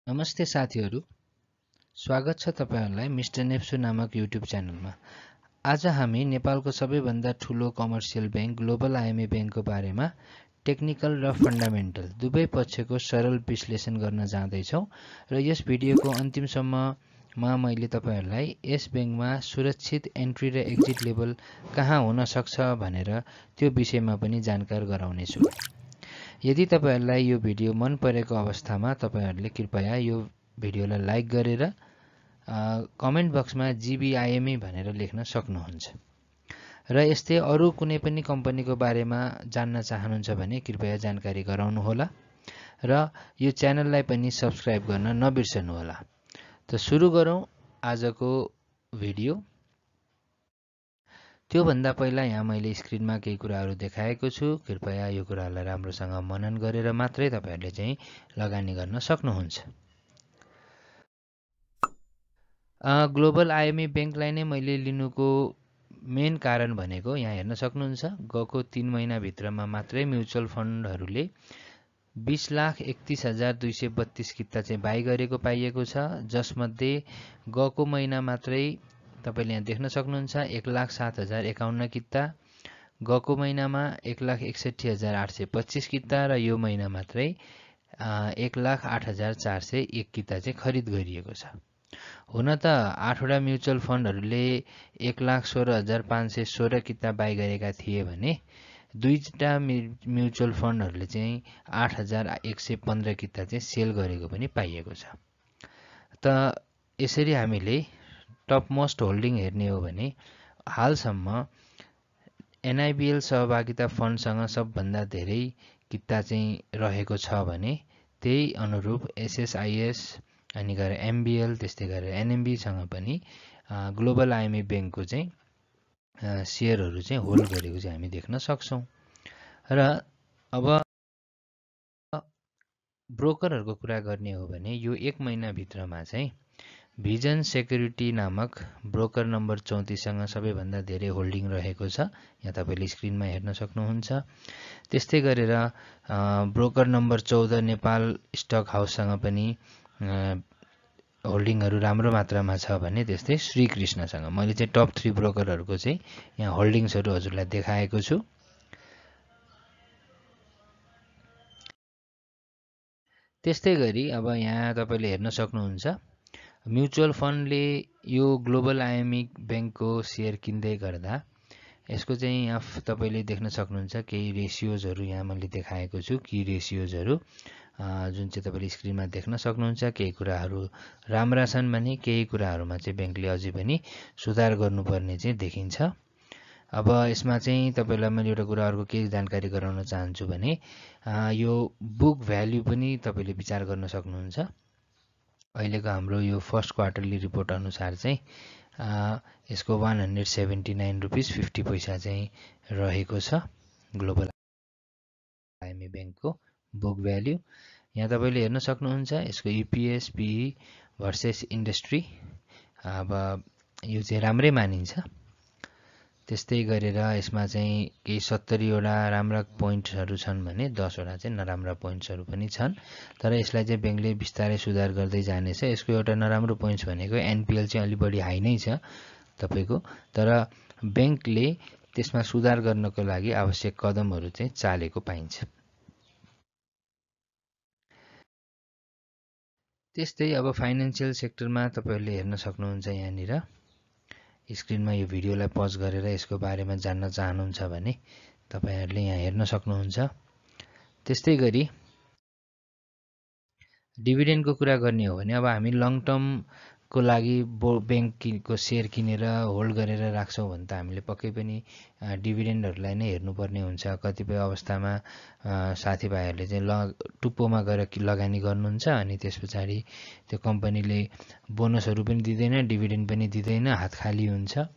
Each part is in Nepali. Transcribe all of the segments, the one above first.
नमस्ते साथीहरू, स्वागत छ तपाईहरुलाई मिस्टर नेप्सु नामक युट्युब च्यानलमा। आज हामी नेपालको सबैभन्दा ठूलो कमर्सियल बैंक ग्लोबल आइएमए बैंकको बारेमा टेक्निकल र फन्डामेन्टल दुवै पक्षको सरल विश्लेषण गर्न जाँदैछौँ र यस भिडियोको अन्तिमसम्ममा मैले तपाईहरुलाई यस बैंकमा सुरक्षित एन्ट्री र एक्जिट लेभल कहाँ हुन सक्छ भनेर त्यो विषयमा पनि जानकार गराउनेछु। यदि तपाईहरुलाई यो भिडियो मन परेको अवस्थामा तपाईहरुले कृपया यो भिडियोलाई लाइक गरेर कमेन्ट बक्समा जीबीआईएमई भनेर लेख्न सक्नुहुन्छ। र यस्तै अरु कुनै पनि कम्पनीको बारेमा जान्न चाहनुहुन्छ भने कृपया जानकारी गराउनु होला र यो च्यानललाई पनि सब्स्क्राइब गर्न नबिर्सनु होला। त सुरु गरौँ आजको भिडियो। त्यो भन्दा पहिला यहाँ मैले स्क्रिनमा केही कुराहरू देखाएको छु। कृपया यो कुरालाई राम्रोसँग मनन गरेर मात्रै तपाईहरुले चाहिँ लगानी गर्न सक्नुहुन्छ। ग्लोबल आइएमए बैंकलाई नै मैले लिनुको मेन कारण भनेको यहाँ हेर्न सक्नुहुन्छ, गएको 3 महिना भित्रमा मात्रै म्युचुअल फन्डहरूले 20,31,232 किता चाहिँ बाइ गरेको पाइएको छ, जसमध्ये गएको महिना मात्रै तपाईले यहाँ देख्न सक्नुहुन्छ 1,07,051 किता, गएको महिनामा 1,61,825 किता र यो महिना मात्रै 1,08,401 किता चाहिँ खरिद गरिएको छ। हुन त 8 वटा म्युचुअल फन्डहरूले 1,16,516 किता बाइ गरेका थिए भने दुईटा म्युचुअल फन्डहरूले चाहिँ 8,115 किता चाहिँ सेल गरेको पनि पाइएको छ। त यसरी हामीले टप मोस्ट होल्डिङ हेर्ने हो भने हालसम्म एनआइबीएल सहभागिता फन्डसँग सबभन्दा धेरै किता चाहिँ रहेको छ भने त्यही अनुरूप एसएसआईएस अनि गएर एमबीएल त्यस्तै गरेर एनएमबी सँग पनि ग्लोबल आइएमए बैंकको चाहिँ शेयरहरू चाहिँ होल्ड गरेको चाहिँ हामी देख्न सक्छौं। र अब ब्रोकरहरूको कुरा गर्ने हो भने यो 1 महिना भित्रमा चाहिँ भिजन सेक्युरिटी नामक ब्रोकर नम्बर 34 सँग सबैभन्दा धेरै होल्डिङ रहेको छ। यहाँ तपाईले स्क्रिनमा हेर्न सक्नुहुन्छ। त्यस्तै गरेर ब्रोकर नम्बर 14 नेपाल स्टक हाउससँग पनि होल्डिङहरू राम्रो मात्रामा छ भने त्यस्तै श्रीकृष्णसँग मैले चाहिँ टप 3 ब्रोकरहरूको चाहिँ यहाँ होल्डिङ्सहरू हजुरलाई देखाएको छु। त्यस्तै गरी अब यहाँ तपाईले हेर्न सक्नुहुन्छ, म्युचुअल फन्डले यो ग्लोबल आइएमए बैंकको शेयर किन्दै गर्दा यसको चाहिँ यहाँ तपाईले देख्न सक्नुहुन्छ केही रेशियोजहरू यहाँ मैले देखाएको छु। की रेशियोजहरू जुन चाहिँ तपाईले स्क्रिनमा देख्न सक्नुहुन्छ। केही कुराहरू राम्रा छन् भने केही कुराहरूमा चाहिँ बैंकले अझै पनि सुधार गर्नुपर्ने चाहिँ देखिन्छ। अब यसमा चाहिँ तपाईलाई मैले एउटा कुराहरुको के जानकारी गराउन चाहन्छु भने यो बुक भ्यालु पनि तपाईले विचार गर्न सक्नुहुन्छ। अहिलेको हाम्रो यो फर्स्ट क्वार्टरली रिपोर्ट अनुसार चाहिँ यसको 179 रुपैयाँ 50 पैसा चाहिँ रहेको छ ग्लोबल आइएमए बैंकको बुक भ्यालु। यहाँ तपाईले हेर्न सक्नुहुन्छ यसको ईपीएस पीई भर्सेस इन्डस्ट्री अब यो चाहिँ राम्रै मानिन्छ। त्यस्तै गरेर यसमा चाहिँ केही 70 वटा राम्रा पोइन्ट्सहरू छन् भने 10 वटा चाहिँ नराम्रा पोइन्ट्सहरू पनि छन्। तर यसलाई चाहिँ बैंकले बिस्तारै सुधार गर्दै जानेछ। यसको एउटा नराम्रो पोइन्ट्स भनेको एनपीएल चाहिँ अलि बढी हाई नै छ तपाईको, तर बैंकले त्यसमा सुधार गर्नको लागि आवश्यक कदमहरू चाहिँ चालेको पाइन्छ। त्यस्तै अब फाइनान्शियल सेक्टरमा तपाईहरुले हेर्न सक्नुहुन्छ। यहाँनिर स्क्रिनमा यो भिडियोलाई पज गरेर यसको बारेमा जान्न चाहनुहुन्छ भने तपाईहरुले यहाँ हेर्न सक्नुहुन्छ। त्यस्तै गरी डिभिडेन्डको कुरा गर्ने हो भने अब हामी लङ टर्म को लागि बैंकको शेयर किनेर होल्ड गरेर राख्छौं भने त हामीले पक्कै पनि डिभिडेन्डहरुलाई नै हेर्नुपर्ने हुन्छ। कतिपय अवस्थामा साथीभाइहरुले चाहिँ टुप्पोमा गएर लगानी गर्नुहुन्छ अनि त्यसपछि त्यो कम्पनीले बोनसहरु पनि दिदैन, डिभिडेन्ड पनि दिदैन, हात खाली हुन्छ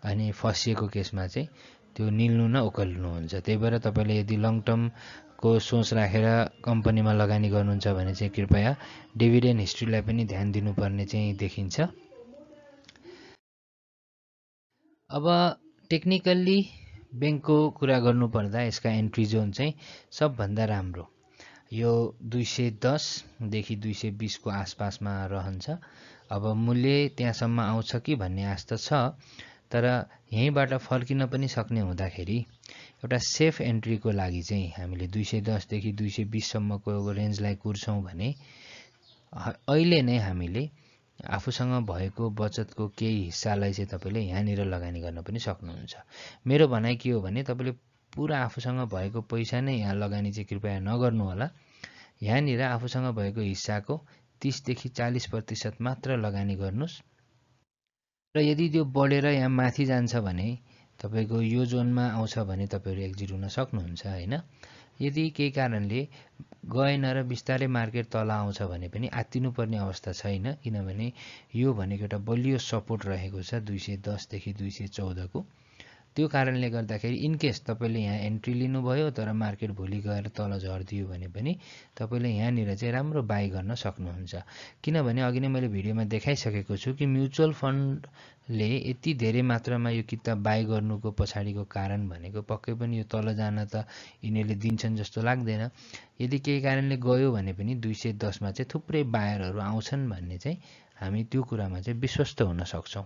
अनि फसिएको केसमा चाहिँ त्यो निल्नु न उकल्नु हुन्छ। त्यही भएर तपाईले यदि लङ टर्म को सोच राखेर कम्पनीमा लगानी गर्नुहुन्छ भने चाहिँ कृपया डिभिडेन्ड हिस्ट्रीलाई पनि ध्यान दिनुपर्ने चाहिँ देखिन्छ। अब टेक्निकल्ली बैंकको कुरा गर्नुपर्दा यसका एन्ट्री जोन चाहिँ सबभन्दा राम्रो यो 210 देखि 220 को आसपासमा रहन्छ। अब मूल्य त्यहाँसम्म आउँछ कि भन्ने आश त छ, तर यहीँबाट फर्किन पनि सक्ने हुँदाखेरि एउटा सेफ एन्ट्रीको लागि चाहिँ हामीले 210 देखि 220 सम्मको रेन्जलाई कुर्छौँ भने अहिले नै हामीले आफूसँग भएको बचतको केही हिस्सालाई चाहिँ तपाईँले यहाँनिर लगानी गर्न पनि सक्नुहुन्छ। मेरो भनाइ के हो भने तपाईँले पुरा आफूसँग भएको पैसा नै यहाँ लगानी चाहिँ कृपया नगर्नु होला। यहाँनिर आफूसँग भएको हिस्साको 30 देखि 40% मात्र लगानी गर्नुस् र यदि त्यो बढेर यहाँ माथि जान्छ भने तपाईको यो जोनमा आउँछ भने तपाईहरु एक्जिट हुन सक्नुहुन्छ हैन। यदि केही कारणले गएन र बिस्तारै मार्केट तल आउँछ भने पनि आत्तिनुपर्ने अवस्था छैन, किनभने यो भनेको एउटा बलियो सपोर्ट रहेको छ 210 देखि 214 को। त्यो कारणले गर्दाखेरि इन केस तपाईले यहाँ एन्ट्री लिनुभयो तर मार्केट भोलि गएर तल झर्दियो भने पनि तपाईले यहाँनिर चाहिँ राम्रो बाइ गर्न सक्नुहुन्छ। किनभने अघि नै मैले भिडियोमा देखाइसकेको छु कि म्युचुअल फन्डले यति धेरै मात्रामा यो किताब बाइ गर्नुको पछाडीको कारण भनेको पक्कै पनि यो तल जान त यिनीहरूले दिन्छन् जस्तो लाग्दैन। यदि केही कारणले गयो भने पनि 210 मा चाहिँ थुप्रै बायरहरू आउँछन् भन्ने चाहिँ हामी त्यो कुरामा चाहिँ विश्वस्त हुन सक्छौं।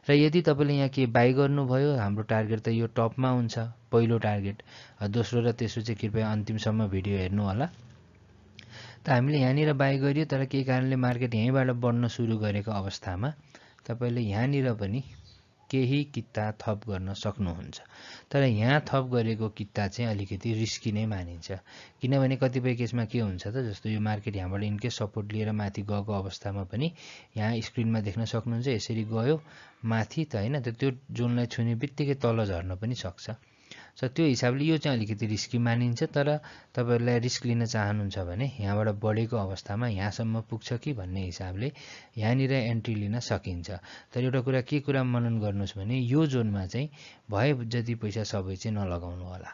र यदि तपाईले यहाँ के बाइ गर्नुभयो, हाम्रो टार्गेट त यो टपमा हुन्छ पहिलो टार्गेट, दोस्रो र तेस्रो चाहिँ कृपया अन्तिमसम्म भिडियो हेर्नु होला। त हामीले यहाँनिर बाइ गरियो तर केही कारणले मार्केट यहीँबाट बढ्न सुरु गरेको अवस्थामा तपाईले यहाँनिर पनि केही किता थप गर्न सक्नुहुन्छ। तर यहाँ थप गरेको किता चाहिँ अलिकति रिस्की नै मानिन्छ, किनभने कतिपय केसमा के हुन्छ त, जस्तो यो मार्केट यहाँबाट इनकेस सपोर्ट लिएर माथि गएको अवस्थामा पनि यहाँ स्क्रिनमा देख्न सक्नुहुन्छ यसरी गयो माथि त हैन, त त्यो जोनलाई छुने बित्तिकै तल झर्न पनि सक्छ। सो त्यो हिसाबले यो चाहिँ अलिकति रिस्की मानिन्छ। तर तपाईहरुलाई रिस्क लिन चाहनुहुन्छ भने यहाँबाट बढेको अवस्थामा यहाँसम्म पुग्छ कि भन्ने हिसाबले यहाँनिर एन्ट्री लिन सकिन्छ। तर एउटा कुरा मनन गर्नुस् भने यो जोनमा चाहिँ भए जति पैसा सबै चाहिँ नलगाउनु होला।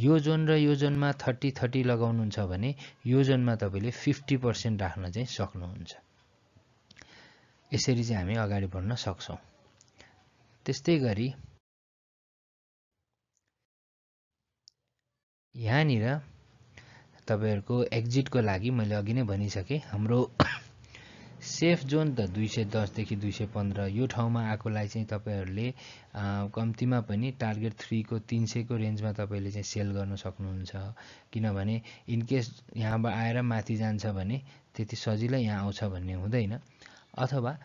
यो जोन र यो जोनमा 30-30 लगाउनुहुन्छ भने यो जोनमा तपाईले 50% राख्न चाहिँ सक्नुहुन्छ। यसरी चाहिँ हामी अगाडि बढ्न सक्छौं। त्यस्तै गरी यहाँनिर तपाईहरुको एक्जिटको लागि मैले अघि नै भनिसके, हाम्रो सेफ जोन त 210 देखि 215 यो ठाउँमा आकोलाई चाहिँ तपाईहरुले कम्तिमा पनि टार्गेट 3 को 300 को रेन्जमा तपाईले चाहिँ सेल गर्न सक्नुहुन्छ। किनभने इन केस यहाँबाट आएर माथि जान्छ भने त्यति सजिलै यहाँ आउँछ भन्ने हुँदैन। अथवा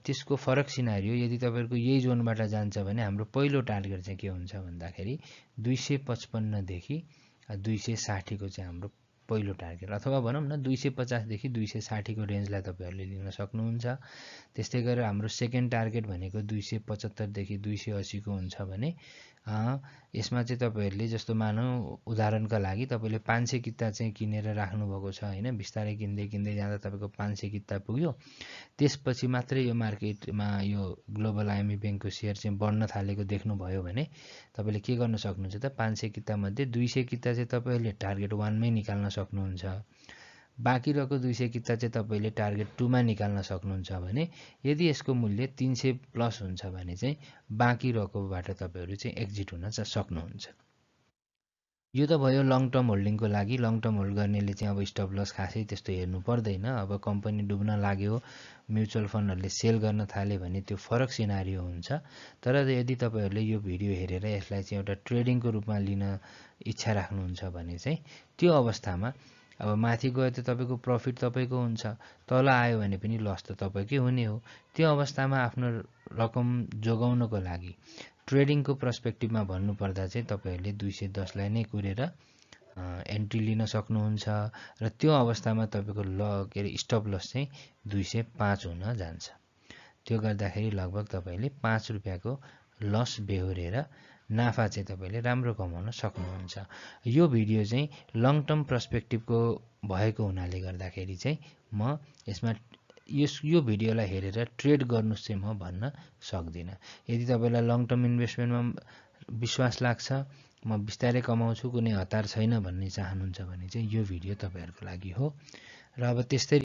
त्यसको फरक सिनारियो यदि तपाईहरुको यही जोनबाट जान्छ भने हाम्रो पहिलो टार्गेट चाहिँ के हुन्छ भन्दाखेरि 255 देखि 260 को चाहिँ हाम्रो पहिलो टार्गेट, अथवा भनौं न 250 देखि 260 को रेन्जलाई तपाईहरुले लिन सक्नुहुन्छ। त्यस्तै गरेर हाम्रो सेकेन्ड टार्गेट भनेको 275 देखि 280 को हुन्छ भने यसमा चाहिँ तपाईहरुले जस्तो मानौं उदाहरणका लागि तपाईले 500 किता चाहिँ किनेर राख्नु भएको छ हैन, बिस्तारै किन्दै किन्दै जाँदा तपाईको 500 किता पुग्यो। त्यसपछि मात्रै यो मार्केटमा यो ग्लोबल आइएमएफ बैंकको शेयर चाहिँ बढ्न थालेको देख्नुभयो भने तपाईले के गर्न सक्नुहुन्छ त, 500 किता मध्ये 200 किता चाहिँ तपाईले टार्गेट 1 मै निकाल्न सक्नुहुन्छ। बाँकी रहेको 200 किता चाहिँ तपाईले टार्गेट 2 मा निकाल्न सक्नुहुन्छ भने यदि यसको मूल्य 300 प्लस हुन्छ भने चाहिँ बाँकी रहेकोबाट तपाईहरु चाहिँ एक्जिट हुन सक्नुहुन्छ। यो त भयो लङ टर्म होल्डिङको लागि। लङ टर्म होल्ड गर्नेले चाहिँ अब स्टप लस खासै त्यस्तो हेर्नु पर्दैन। अब कम्पनी डुब्न लाग्यो, म्युचुअल फन्डहरुले सेल गर्न थाले भने त्यो फरक सिनारियो हुन्छ। तर यदि तपाईहरुले यो भिडियो हेरेर यसलाई चाहिँ एउटा ट्रेडिङको रूपमा लिन इच्छा राख्नुहुन्छ भने चाहिँ त्यो अवस्थामा अब माथि गयो त तपाईको प्रफिट तपाईको हुन्छ, तल आयो भने पनि लस त तपाईकै हुने हो। त्यो अवस्थामा आफ्नो रकम जोगाउनको लागि ट्रेडिङको पर्सपेक्टिभमा भन्नुपर्दा चाहिँ तपाईहरुले 210 लाई नै कुरेर एन्ट्री लिन सक्नुहुन्छ र त्यो अवस्थामा तपाईको स्टप लस चाहिँ 205 हुन जान्छ। त्यो गर्दाखेरि लगभग तपाईले 5 रुपैयाँको लस बेहोरेर नाफा चाहिँ तपाईले राम्रो कमाउन सक्नुहुन्छ। यो भिडियो चाहिँ लङ टर्म पर्सपेक्टिभको भएको हुनाले गर्दाखेरि चाहिँ म यसमा यो भिडियोलाई हेरेर ट्रेड गर्नुस् चाहिँ म भन्न सक्दिन। यदि तपाईलाई लङ टर्म इन्भेस्टमेन्टमा विश्वास लाग्छ, म बिस्तारै कमाउँछु, कुनै हतार छैन भन्ने चाहनुहुन्छ भने चाहिँ यो भिडियो तपाईहरुको लागि हो। र अब त्यस्तै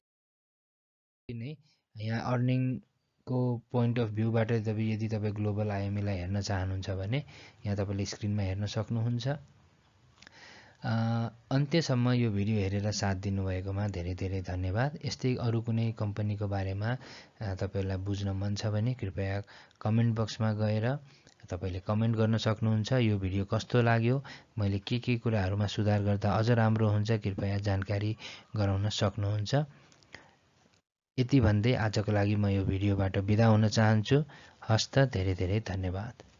नै यहाँ अर्निङ को पोइन्ट अफ भ्यूबाट यदि तपाई ग्लोबल आइएमए लाई हेर्न चाहनुहुन्छ भने यहाँ तपाईले स्क्रिनमा हेर्न सक्नुहुन्छ। अन्त्यसम्म यो भिडियो हेरेर साथ दिनुभएकोमा धेरै धेरै धन्यवाद। यस्तै अरू कुनै कम्पनीको बारेमा तपाईहरुलाई बुझ्न मन छ भने कृपया कमेन्ट बक्समा गएर तपाईले कमेन्ट गर्न सक्नुहुन्छ। यो भिडियो कस्तो लाग्यो, मैले के कुराहरुमा सुधार गर्दा अझ राम्रो हुन्छ, कृपया जानकारी गराउन सक्नुहुन्छ। यति भन्दै आजको लागि म यो भिडियोबाट बिदा हुन चाहन्छु। हस्त धेरै धेरै धन्यवाद।